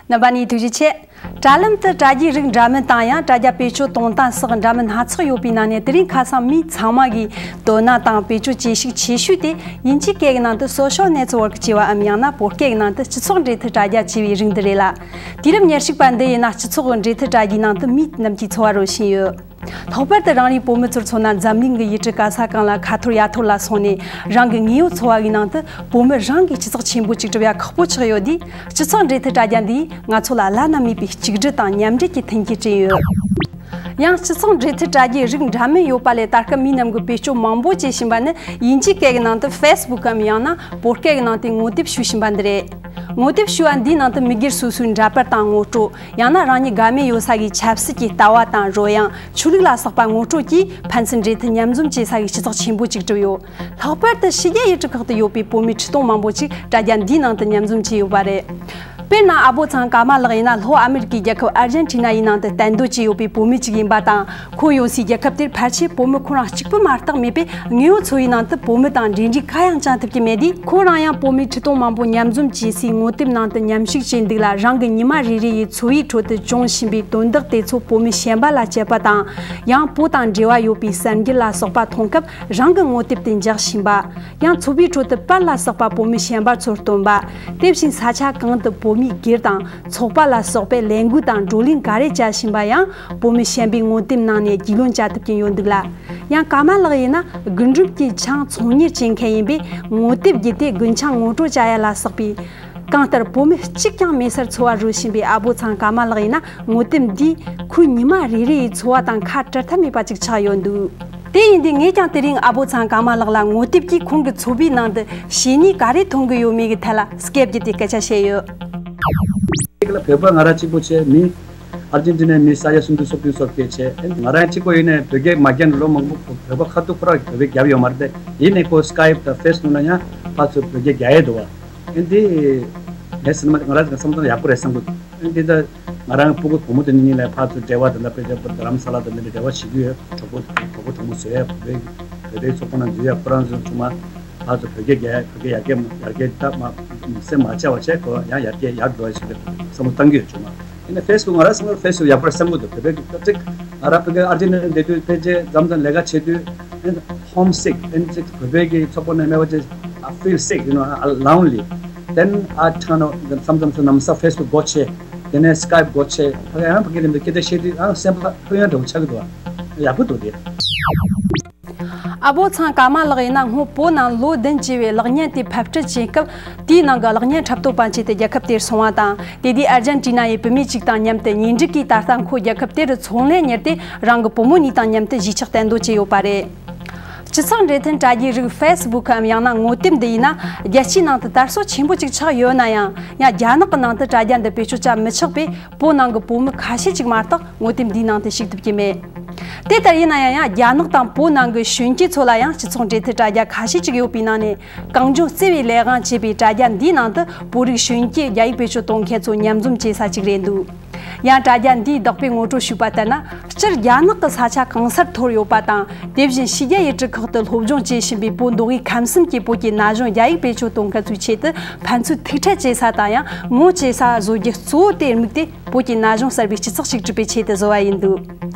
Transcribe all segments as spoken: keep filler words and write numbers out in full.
རྣམ་པ་གཉིས་ཐུགས་རྗེ་ཆེ། དྲ་ལམ་དུ་དྲ་རྒྱའི་རིགས་འདྲ་མིན་དང་ཡང་དྲ་རྒྱ་བེད་སྤྱོད་གཏོང་སྟངས་སོགས་འདྲ་མིན་སྣ་ཚོགས་ཡོད་པའི་ནང་ནས། དེ་རིང་ཁ་སང་མི་ཚང་མ་གིས་དོ་སྣང་དང་བེད་སྤྱོད་བྱེད་ཤུགས་ཆེ་ཤོས་དེ་དབྱིན་ཇིའི་སྐད་ཀྱི་ནང་དུ་Social Network ཅེས་པའམ་ཡང་ན་བོད་སྐད་ཀྱི་ནང་དུ་སྤྱི་ཚོགས་འབྲེལ་མཐུད་དྲ་རྒྱ་ཅེས་པའི་རིགས་འདི་རེད་ལ། དུས་རབས་ཉེར་གཅིག་པ་འདི་ཡིན་ན་སྤྱི་ཚོགས་འབྲེལ་མཐུད་དྲ་རྒྱའི་ནང་དུ་མི་རྣམས་ཀྱི་འཚོ་བ་རོལ་བཞིན་ཡོད། ལྷག་པར་དུ་རང་རེའི་བོད་མི་ཚོར་མཚོན་ན། འཛམ་གླིང་གི་ཡུལ་གྲུ་ག་ས་གང་ལ་ཁ་ཐོར་ཡ་ཐོར་ལ་སོང་ནས་རང་གི་དངོས་ཡོད་འཚོ་བ་གི་ནང་དུ་བོད་མི་རང་གིས་སྤྱི་ཚོགས་ཆེན་པོ་ཅིག་གྲུབ་ཡ་ཁག་པོ་ཆགས་ཡོད་དུས། སྤྱི་ཚོགས་འབྲེལ་མཐུད་དྲ་རྒྱ་འདིས་ང་ཚོ་ལ་བླ་ན་མེད་པའི་གཅིག་སྒྲིལ་དང་མཉམ་འབྲེལ་གྱི་མཐུན་རྐྱེན་བསྐྲུན་ཡོད། ཡང་སྤྱི་ཚོགས་འབྲེལ་མཐུད་དྲ་རྒྱའི་རིགས་འདྲ་མིན་ཡོད་པ་ལས། ད་སྐབས་མི་རྣམས་ཀྱིས་བེད་སྤྱོད་མང་པོ་བྱེད་བཞིན་པ་ནི་དབྱིན་ཇིའི་སྐད་ཀྱི་ནང་དུ་Facebook་གམ་ཡང་ན་བོད་སྐད་ཀྱི་ནང་དུ་ངོ་དེབ་ཞུ་བཞིན་པ་འདི་རེད། ངོ་དེབ་ཞུ་བ་འདིའི་ནང་དུ་མི་སྒེར་སོ་སོའི་འདྲ་པར་དང་ངོ་སྤྲོད། ཡང་ན་རང་ཉིད་དགའ་མོས་ཡོད་ས་གི་ཆབ་སྲིད་ཀྱི་ལྟ་བ་དང་རོལ་དབྱངས། ཆོས་ལུགས་ལ་སོགས་པ་ངོ་སྤྲོད་ཀྱིས་ཕན་ཚུན་འབྲེལ་མཐུད་མཉམ་འཛོམས་བྱེད་ས་གི་སྤྱི་ཚོགས་ཆེན་པོ་ཅིག་གྲུབ་ཡོད། ལྷག་པར་དུ་ཕྱི་རྒྱལ་ཡུལ་གྲུ་ཁག་ཏུ་ཡོད་པའི་བོད་མི་ཁྲི་སྟོང་མང་པོ་ཅིག་དྲ་རྒྱ་འདིའི་ནང་དུ་མཉམ་འཛོམས་བྱས་ཡོད་པ་རེད། དཔེར་ན། ཨ་བོ་ཚང་ཀརྨ་ལགས་ཡིན་ན་ལྷོ་ཨ་མེ་རི་ཀའི་རྒྱལ་ཁབ་ཨར་ཇན་ཊི་ན་ཡི་ནང་དུ་གཏན་སྡོད་བྱས་ཡོད་པའི་བོད་མི་ཅིག་ཡིན་པ་དང་། ཁོ་ཡོད་སའི་རྒྱལ་ཁབ་དེར་ཕལ་ཆེར་བོད་མི་ཁོ་རང་གཅིག་པུ་མ་གཏོགས་མེད་པས། དངོས་ཡོད་འཚོ་བའི་ནང་དུ་བོད་མི་དང་འབྲེལ་འདྲིས་གང་ཡང་བཅང་ཐུབ་ཀྱི་མེད་དུས། ཁོ་རང་ཡང་བོད་མི་ཁྲི་སྟོང་མང་པོ་མཉམ་འཛོམས་བྱས་སའི་ངོ་དེབ་ནང་དུ་མཉམ་ཞུགས་བྱས་འདུག་ལ། རང་གི་ཉི་མ་རེ་རེ་ཡི་འཚོ་བའི་ཁྲོད་དུ་བྱུང་བཞིན་པའི་དོན་དག་དེ་ཚོ་བོད་མི་གཞན་པ་ལ་བཤད་པ་དང་། ཡང་བོད་དང་འབྲེལ་བ་ཡོད་པའི་གསར་འགྱུར་ལ་སོགས་པ་མཐོང་སྐབས་རང་གི་ངོ་དེབ་དེ་འཇོག་བཞིན་པ། ཡང་ཚོགས་པའི་ཁྲོད་དུ་པར་ལ་སོགས་པ་བོད་མི་གཞན་པ་ཚོར་སྟོན་པ། དེ་བཞིན་ས་ཆ་གང་དུ་བོད་མིའི་སྒེར་དང་ཚོགས་པ་ལ་སོགས་པའི་ལས་འགུལ་དང་བགྲོ་གླེང་ག་རེ་བྱ་བཞིན་པ་ཡང་བོད་མི་གཞན་པའི་ངོ་དེབ་ནང་ནས་རྒྱུས་ལོན་བྱ་ཐུབ་ཀྱིན་ཡོད་འདུག་ལ། ཡང་ཀརྨ་ལགས་ཡིན་ན་རྒུན་འབྲུམ་གྱི་ཆང་ཚོང་གཉེར་བྱེད་མཁན་ཡིན་པས། ངོ་དེབ་བརྒྱུད་དེ་རྒུན་ཆང་ངོ་སྤྲོད་བྱ་ཡ་ལ་སོགས་པའི། གང་ལྟར་བོད་མི་གཅིག་ཀྱང་མེད་སར་འཚོ་བ་རོལ་བཞིན་པའི་ཨ་བོ་ཚང་ཀརྨ་ལགས་ཡིན་ན། ངོ་དེབ་འདིས་ཁོའི་ཉི་མ་རེ་རེ་ཡི་འཚོ་བ་དང་ཁ་བྲལ་ཐབས་མེད་པ་ཅིག་ཆགས་ཡོད་འདུག་དེ་ཡིན་དུས་ངས་ཀྱང་དེ་རིང་ཨ་བོ་ཚང་ཀརྨ་ལགས་ལ་ངོ་དེབ་ཀྱིས་ཁོང་གི་འཚོ་བའི་ནང་དུ་བྱས་ཉེས་ག་རེ་མཐོང་གི་ཡོད་མེད་ཀྱི་ཐད་ལ་སྐད་བརྒྱུད་དེ་སྐད་ཆ་བཤད་ཡོད། ལ་བོད་པ་ང་རང་གཅིག་པོ་བྱས། མི་ཨར་ཇེན་ཊི་ནའི་མི་ས་ཡ་སུམ་ཅུ་སོ་བདུན་སོ་བརྒྱད་བྱས། ཨེ་ང་རང་གཅིག་པོ་ཡིན་ནའི་བོད་སྐད་མ་རྒྱག་ནས་ལོ་མང་པོ་བོད་པ་ཁ་ཐུག་ཁོ་རང་བོད་སྐད་རྒྱབ་ཡོད་མ་རེད་དེ། ཡིན་ནའི་ཁོ་སི་ཀའེབ་དང་ཕེ་སི་བུག་ལ་ཡང་ཕར་ཚུར་བོད་སྐད་རྒྱག་ཡས་འདུག་བ། ཨེ་འདི་ངས་སེམས་ང་རང་བསམ་བློ་ཡག་པོ་རེད་བསམ་གི་འདུག་ཨེ་འདི་ད་ང་རང་སྤུ་གུ་བུ་མོ་དེ་གཉིས་ལ་ཕར་ཚུར་འབྲེལ་བ་དེ་འདྲ་དཔེ་ཆ་རྡ་རམ་ས་ལ་དང་འདི་འདྲ་འབྲེལ་བ་བྱེད་ཀྱི་ཡོད། གྲོགས་པོ་གྲོགས་པོ་གྲོགས་མོ་བཟོ་ཡས། བོད་པའི་བོད་པའི་ཚོགས་པ་ནང་འཛུལ་ཡས། ཁོ་རང་ཚོ་ཚང་མ་ཕར་ཚུར་བོད་སྐད་རྒྱག་ཡ། བོད་སྐད་ཡར་རྒྱས་ཡར་རྒྱས་ད་མ་སེམས་མ་ཆགས་པ་བྱས། ཁོ་ཡང་ཡར་རྒྱས་ཡར་འགྲོ་ཡ་ཞིག་རེད་བསམ་བློ་བཏང་གི་ཡོད། ཚང་མ་ཡིན་ན་ཕེ་སི་བུག་ང་རང་བསམ་བློ་ཕེ་སི་བུག་ཡག་པོ་རེད་བསམ་གི་འདུག་བོད་པའི་གི་ཏོག་ཙིག་ང་རང་ཕ་གི་ཨར་ཇེན་ཊི་ནའ་བསྡད་དུས་ཕལ་ཆེར་མཚམས་མཚམས་ལས་ཀ་བྱེད་དུས་ཨེ་ཧོམ་སིག་ཨེ་ཙིག་བོད་པའི་གི་ཚོགས་པ་ནང་མེད་པ་ཅིག I feel sick, you know, I lonely. Then I turn on མཚམས་མཚམས་སུ་ནམ་ས་ཕེ་སི་བུག་སྒོ་ཕྱེ། དེ་ནས་སི་ཀའེབ་སྒོ་ཕྱེ། ཕ་གི་ཡང་ཕ་གི་རིམ་པས་སྐད་ཆ་བཤད་དུས་ཨ་སེམས་པ་ཕན་ཡོན་འདྲ་བོ་ཆགས་ཀྱི་འདུག་ཡག་པོ་འདུག་དེ། ཨ་བོ་ཚང་ཀརྨ་ལགས་ཡིན་ན་སྔོན་བོད་ནང་ལོ་བདུན་བྱས་པའི་གློག་བརྙན་དེ་ཕབ་སྒྲིག་བྱེད་སྐབས། དེའི་ནང་གི་གློག་བརྙན་འཁྲབ་སྟོན་པ་བྱས་ཏེ་རྒྱལ་ཁབ་དེར་སོང་བ་དང་། དེ་དུས་ཨར་ཇན་ཊི་ན་ཡི་བུད་མེད་ཅིག་དང་མཉམ་དུ་གཉེན་སྒྲིག་གིས། ད་ལྟ་ཁོ་རྒྱལ་ཁབ་དེར་ཚོང་ལས་གཉེར་ཏེ་རང་གི་བུ་མོ་གཉིས་དང་མཉམ་དུ་གཞིས་ཆགས་གཏན་སྡོད་བྱས་ཡོད་པ་རེད། སྤྱི་ཚོགས་འབྲེལ་མཐུད་དྲ་རྒྱའི་རིགས་ཕེ་སི་བུག་གམ་ཡང་ན་ངོ་དེབ་འདི་ཡིན་ན། རྒྱལ་སྤྱིའི་ནང་དུ་དར་སྲོལ་ཆེན་པོ་ཅིག་ཆགས་ཡོད་ན་ཡང་། ཡང་རྒྱ་ནག་གི་ནང་དུ་དྲ་རྒྱ་འདི་བེད་སྤྱོད་བྱ་མི་ཆོག་པས། བོད་ནང་གི་བོད་མི་ཁ་ཤས་ཅིག་མ་གཏོགས་ངོ་དེབ་འདིའི་ནང་དུ་ཞུགས་ཐུབ་ཀྱི་མེད། དེ་ལྟར་ཡིན་ན་ཡང་། ཡང་རྒྱ་ནག་དང་བོད་ནང་གི་གཞོན་སྐྱེས་ཚོ་ལ་ཡང་སྤྱི་ཚོགས་འབྲེལ་མཐུད་དྲ་རྒྱ་ཁ་ཤས་ཅིག་ཡོད་པའི་ནང་ནས། གངས་ལྗོངས་བརྩེ་བའི་ལས་དབང་ཅེས་པའི་དྲ་རྒྱ་འདིའི་ནང་དུ་བོད་རིགས་གཞོན་སྐྱེས་རྒྱ་ཡིག་བེད་སྤྱོད་གཏོང་མཁན་ཚོ་མཉམ་འཛོམས་བྱེད་ས་ཅིག་རེད་འདུག་ཡང་དྲ་རྒྱ་འདིའི་བདག་པོས་ངོ་སྤྲོད་ཞུས་པ་ལྟར་ན། སྤྱིར་རྒྱ་ནག་གི་ས་ཆ་གང་སར་ཐོར་ཡོད་པ་དང་། དེ་བཞིན་ཕྱི་རྒྱལ་ཡུལ་གྲུ་ཁག་ཏུ་སློབ་སྦྱོང་བྱེད་བཞིན་པའི་བོད་མདོ་དབུས་ཁམས་གསུམ་གྱི་བོད་ཀྱི་ན་གཞོན་རྒྱ་ཡིག་བེད་སྤྱོད་གཏོང་མཁན་ཚོའི་ཆེད་དུ་ཕན་ཚུན་ཐུག་འཕྲད་བྱེད་ས་དང་། ཡང་ངོ་བཅས་ས་བཟོ་རྒྱུ་གཙོ་བོ་དེར་དམིགས་ཏེ། བོད་ཀྱི་ན་གཞོན་གསར་པའི་སྤྱི་ཚོགས་ཤིག་གྲུབ་པའི་ཆེད་དུ་བཟོ་བ་ཡིན་འདུག་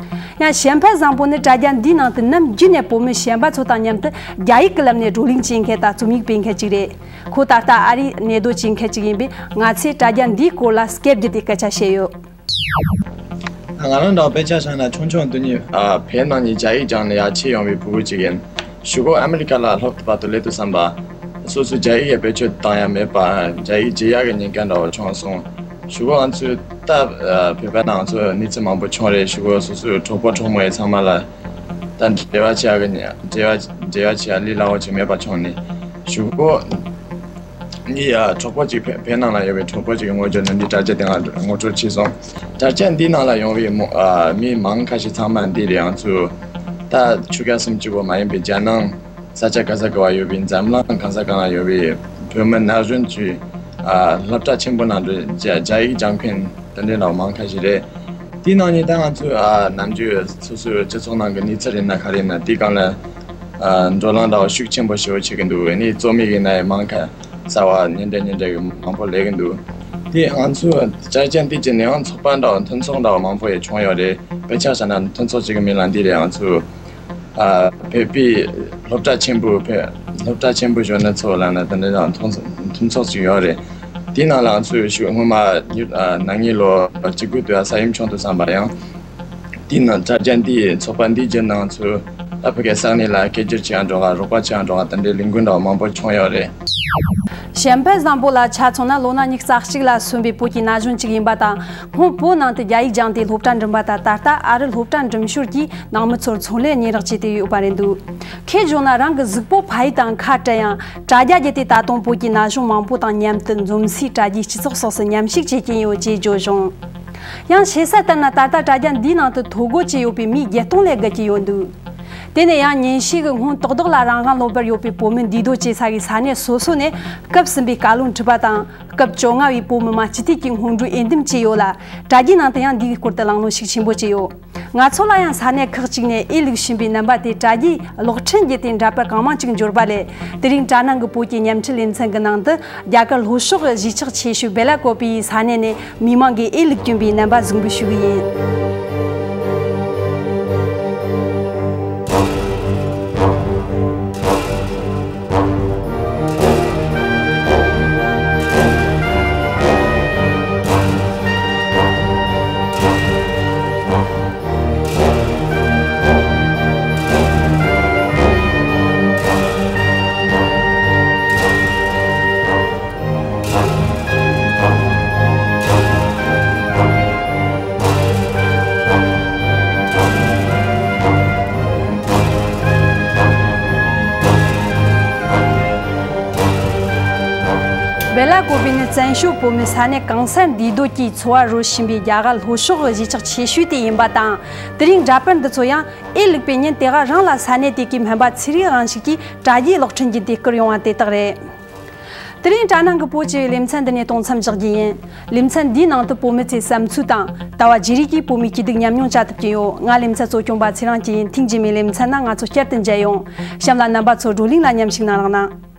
ཡང་བྱམས་པ་བཟང་པོ་ནི་དྲ་རྒྱ་འདིའི་ནང་དུ་ནམ་རྒྱུན་ནས་བོད་མི་གཞན་པ་ཚོ་དང་མཉམ་དུ་རྒྱ་ཡིག་གི་ལམ་ནས་བགྲོ་གླེང་བྱེད་མཁན་དང་རྩོམ་ཡིག་སྤེལ་མཁན་ཅིག་རེད། ཁོ་ད་ལྟ་ཨ་རིར་གནས་སྡོད་བྱེད་མཁན་ཅིག་ཡིན་པས། ང་ཚོས་དྲ་རྒྱ་འདིའི་སྐོར་ལ་སྐད་བརྒྱུད་དེ་སྐད་ཆ་བཤད་ཡོད། ང་རང་འདྲ་བོ་དཔེ་ཆ་བཞག་ན་ཆུང་ཆུང་དུས་ནས་ཨ་བོད་ནང་ནས་རྒྱ་ཡིག་སྦྱངས་ནས་ཡར་ཕྱིན་ཡོང་བའི་ཕྲུ་གུ་ཅིག་ཡིན། གཞུག་གུ་ཨ་མི་རི་ཀ་ལ་སློབ་གྲྭ་བར་དུ་སླེབས་དུས་ཙམ་པ། སོ་སོའི་རྒྱ་ཡིག་ཡང་བེད་སྤྱོད་བཏང་ཡ་མེད་པ། རྒྱ་ཡིག་བརྗེད་ཡ་གི་ཉེན་ཁ་འདྲ་བོ་བྱུང་སོང་། གཞུག་གུ་ང་ཚོས་ད་ཨ་བོད་པ་ནང་ཚོ་གནས་ཚུལ་མང་པོ་བྱུང་རེད། གཞུག་གུ་སོ་སོའི་གྲོགས་པོ་གྲོགས་མོ་ཡི་ཚང་མ་ལ་ད་འབྲེལ་བ་བྱེད་ཡ་གི་ཉེ་འབྲེལ་བ་འབྲེལ་བ་བྱེད་ཡ་ལས་སླ་བོ་ཅིག་མེད་པ་བྱུང་ནས། གཞུག་གུ་ངའི་ཨ་གྲོགས་པོ་ཅིག་བོད་བོད་ནང་ལ་ཡོད་པའི་གྲོགས་པོ་ཅིག་གིས་ངོ་སྤྲོད་ནང་འདི་དྲ་རྒྱ་དེ་ང་ངོ་སྤྲོད་བྱས་སོང་། དྲ་རྒྱ་འདི་ནང་ལ་ཡོང་བའི་མོ་ཨ་མི་མང་ཁ་ཤས་ཚང་མ་འདི་རེད། ང་ཚོ་ད་ཆོལ་ཁ་སུམ་ཅུ་པོ་མ་ཡིན་པའི་རྒྱ་ནང་ས་ཆ་ག་ས་ག་བ་ཡོད་པའི་འཛམ་གླིང་གང་ས་གང་ལ་ཡོད་པའི་བོད་མི་ན་གཞོན་ཚོས་ཨ་སློབ་གྲྭ་ཆེན་པོ་ནང་དུ་རྒྱ་རྒྱ་ཡིག་སྦྱང་མཁན་དེ་འདྲའི་ལ་མང་ཁ་ཤས་རེད། དེའི་ནང་ནས་ད་ང་ཚོས་ཨ་ནམ་རྒྱུན་སོ་སོའི་སྤྱི་ཚོགས་ནང་གི་གནས་ཚུལ་ཡིན་ན་ག་རེ་ཡིན་ན་དེའི་སྒང་ལ་ཨ་བགྲོ་གླེང་འདྲ་བོ་ཤུགས་ཆེན་པོ་ཞེ་པོ་བྱེད་ཀྱི་འདུག་ཨ་ནི་རྩོམ་ཡིག་ཡིན་ན་ཡང་མང་ཁ་གསར་བ་ཉིན་རེ་ཉིན་རེ་གི་མང་པོ་ལས་ཀྱི་འདུག་དེ་ང་ཚོ་ཅཱ་ཅན་ཏི་ཅི་ནས་ཡང་ཚོགས་པ་འདྲ་བ་མཐུན་ཚོགས་འདྲ་བ་མང་པོ་ཡང་བྱུང་ཡོད་རེད། དཔེ་ཆ་བཞག་ན་མཐུན་ཚོགས་གཅིག་གི་མིང་ལ་འདི་རེད། ང་ཚོ་ཨ་བོད་པའི་སློབ་གྲྭ་ཆེན་པོ་བོད་སློབ་གྲྭ་ཆེན་པོ་གཞོན་ནུ་ཚོ་ལབ་ན་དེ་འདྲ་དང་མཐུན་ཚོགས་མཐུན་ཚོགས་ཅིག་ཡོད་རེད། དེའི་ནང་ལ་ང་ཚོས་ཞུ་སྔོན་མ་ཡུ་ཨ་ན་ནིང་ལོ་བཅུ་དགུ་དུས་ས་ཡུམ་ཆུང་དུ་བསམ་པ་ཡང་དེའི་ནང་ཅཱ་ཅན་ཏི་ཚོགས་པ་འདིའི་རྒྱུན་ནང་ཚོས་ད་ཕ་གི་ས་གནས་ལ་སྐད་སྒྱུར་བྱེད་ཡང་འགྲོ་ག་རོགས་པ་བྱེད་ཡང་འགྲོ་ག་དེ་འདྲའི་ལས་འགུལ་འདྲ་བ་མང་པོ་བྱུང་ཡོད་རེད། ཞན་ཕན་བཟང་པོ་ལ་ཆ་མཚོན་ན་ལོ་ན་ཉི་ཤུ་རྩ་གཅིག་ལ་སོན་པའི་བོད་ཀྱི་ན་གཞོན་ཅིག་ཡིན་པ་དང་སྔོན་བོད་ནང་དུ་རྒྱ་ཡིག་སྦྱངས་ཏེ་སློབ་གྲྭ་འགྲིམ་པ་དང་ད་ལྟ་ཨ་རི་སློབ་གྲྭ་འགྲིམ་ཞོར་གྱི་ནང་མི་ཚོར་ཚོང་ལས་གཉེར་རོགས་བྱས་ཏེ་ཡོད་པ་རེད་འདུག་ཁོས་བརྗོད་ན་རང་གི་གཟུགས་པོ་ཕ་ཡུལ་དང་ཁ་བྲལ་ཡང་དྲ་རྒྱ་བརྒྱུད་དེ་ད་དུང་བོད་ཀྱི་ན་གཞོན་མང་པོ་དང་མཉམ་དུ་འཛོམས་སའི་དྲ་རྒྱའི་སྤྱི་ཚོགས་སོགས་སུ་མཉམ་ཞུགས་བྱེད་ཀྱིན་ཡོད་ཅེས་བརྗོད་བྱུང་། ཡང་ཞེ་ས་ལྟར་ན་ད་ལྟ་དྲ་རྒྱ་འདིའི་ནང་དུ་ཐོ་འགོད་བྱས་ཡོད་པའི་མི་བརྒྱད་སྟོང་ལས་བརྒལ་གྱི་ཡོད་འདུག་དེ་ནས་ཡང་ཉིན་ཤས་ཀྱི་སྔོན་ཏག་ཏག་ལ་རང་དབང་ལུང་པར་ཡོད་པའི་བོད་མི་འདུས་སྡོད་བྱེད་ས་ཀྱི་ས་གནས་སོ་སོ་ནས་སྐབས་གསུམ་པའི་བཀའ་བློན་ཁྲི་པ་དང་སྐབས་བཅོ་ལྔ་པའི་བོད་མི་མང་སྤྱི་འཐུས་ཀྱི་སྔོན་འགྲོའི་འོས་འདེམས་བྱས་ཡོད་ལ། དྲ་རྒྱའི་ནང་དུ་ཡང་འདིའི་སྐོར་དུ་གླེང་སློང་ཤུགས་ཆེན་པོ་བྱས་ཡོད། ང་ཚོ་ལ་ཡང་ས་གནས་ཁག་ཅིག་ནས་འོས་བླུགས་བཞིན་པའི་རྣམ་པ་དེ་དྲ་རྒྱའི་གློག་འཕྲིན་བརྒྱུད་དེ་འདྲ་པར་གང་མང་ཅིག་འབྱོར་པ་ལས། དེ་རིང་དྲ་ནང་གི་བོད་ཀྱི་བརྙན་འཕྲིན་ལེ་ཚན་གྱི་ནང་དུ་རྒྱ་གར་ལྷོ་ཕྱོགས་གཞིས་ཆགས་ཆེ་ཤོས་བེ་ལ་ཀོ་པི་ཡི་ས་གནས་ནས་མི་མང་གིས་འོས་བླུགས་བསྐྱོན་པའི་རྣམ་པ་གཟིགས་འབུལ་ཞུ་གི་ཡིན། བེ་ལ་ཀོ་པི་ནི་བཙན་བྱོལ་བོད་མི་ས་གནས་གང་སར་འདུས་སྡོད་ཀྱིས་འཚོ་བ་རོལ་བཞིན་པའི་རྒྱ་གར་ལྷོ་ཕྱོགས་གཞིས་ཆགས་ཆེ་ཤོས་དེ་ཡིན་པ་དང་། དེ་རིང་འདྲ་པར་འདི་ཚོ་ཡང་འོས་བླུགས་པའི་ཉིན་དེ་ག་རང་ལ་ས་གནས་དེ་གའི་སྨན་པ་ཚེ་རིང་དབང་ཕྱུག་གིས་དྲ་རྒྱའི་གློག་འཕྲིན་བརྒྱུད་དེ་བསྐུར་ཡོང་བ་དེ་དག་རེད། དེ་རིང་དྲ་ནང་གི་བོད་ཅེས་པའི་ལེ་ཚན་འདི་ནས་གཏོང་མཚམས་འཇོག་རྒྱུ་ཡིན། ལེ་ཚན་འདིའི་ནང་དུ་བོད་མི་ཚོའི་བསམ་ཚུལ་དང་ལྟ་བ་བརྗེ་རེས་ཀྱིས་བོད་མིའི་སྐྱིད་སྡུག་ཉམས་མྱོང་བྱ་ཐུབ་ཀྱི་ཡོད། ང་ལེ་ཚན་གཙོ་སྐྱོང་པ་ཚེ་རིང་སྐྱིད་ཡིན། ཐེངས་རྗེས་མའི་ལེ་ཚན་ནང་ང་ཚོ་བསྐྱར་དུ་མཇལ་ཡོང་། གཤམ་ལ་རྣམ་པ་ཚོ་བགྲོ་གླེང་ལ་མཉམ་ཞུགས་གནང་རོགས་གནང་།